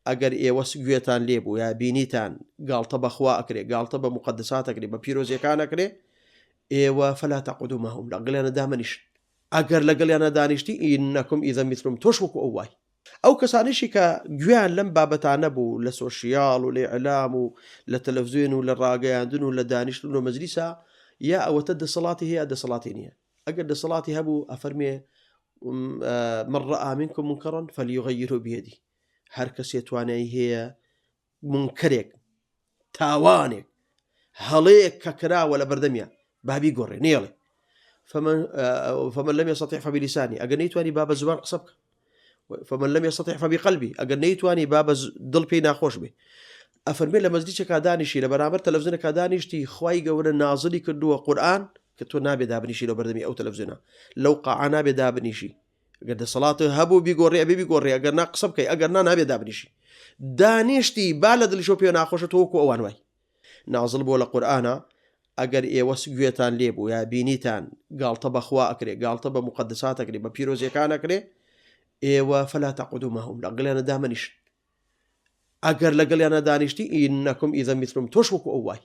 ئەگەر ئێوە گوێتان لێ بوو یا بینیتان گاڵتە بە خوا ئەکرێ، گاڵتە بە موقەدەسات ئەکرێ، بە پیرۆزیەکان ئەکرێ، ئێوە فلا تقعدوا معهم لەگەڵیانە دامەنیشن. ئەگەر لەگەڵیانە دانیشتی انکم اذا مثلهم تۆش وەکو ئەو وای. ئەو کەسانەیشی کە گوێیان لەم بابەتانە بوو لە سۆشیاڵ و لە ئیعلام و لە تەلەفزیۆن و لە ڕاگەیاندن و لە دانیشتن و لە مەجلیسا یا ئەوەتە دەسەڵاتی هەیە دەسەڵاتی نییە. ئەگەر دەسەڵاتی هەبوو ئەفەرمێ من رأى منكم منكرا فليغيره بيده هەر کەسێ توانایی هەیە منکەرێک تاوانێک هەڵەیەک کە کراوە لە بەردەمیا بابی گۆڕێ نێڵێ فمن لم يستطع فبلسانه ئەگەر نەیتوانی با بە زبان قسە بکە فمن لم يستطع فبقلبه ئەگەر نەیتوانی با بە دڵ پێی ناخۆش بێ ئەفەرمێ لە مەجلیسێکا دانیشی لە بەرامبەر تەلەفزیۆنێکا دانیشتی خوای گەورە نازلی کردووە قورئان کە تۆ نابێ دابنیشی لەو بەردەمی ئەو تەلەفزیۆنە لەو قاعە نابێ دابنیشی ئەگەر دەسەڵات هەبوو بیگۆڕێ ئەبێ بیگۆڕێ ئەگەر نا قسە بکەی ئەگەر نا نابێ دابنیشی دانیشتی با لە دڵیشەوە پێ ناخۆشە تۆ وەکو ئەوان وای نازڵ بووە لە قورئانا ئەگەر ئێوە گوێتان لێ بوو یا بینیتان گاڵتە بە خوا ئەکرێ گاڵتە بە موقەدەسات ئەکرێ بە پیرۆزیەکان ئەکرێ ئێوە فلا تقعدوا معهم لەگەڵیانە دامەنیشن ئەگەر لەگەڵیانە دانیشتی انکم اذا مثلهم تۆش وەکو ئەو وای.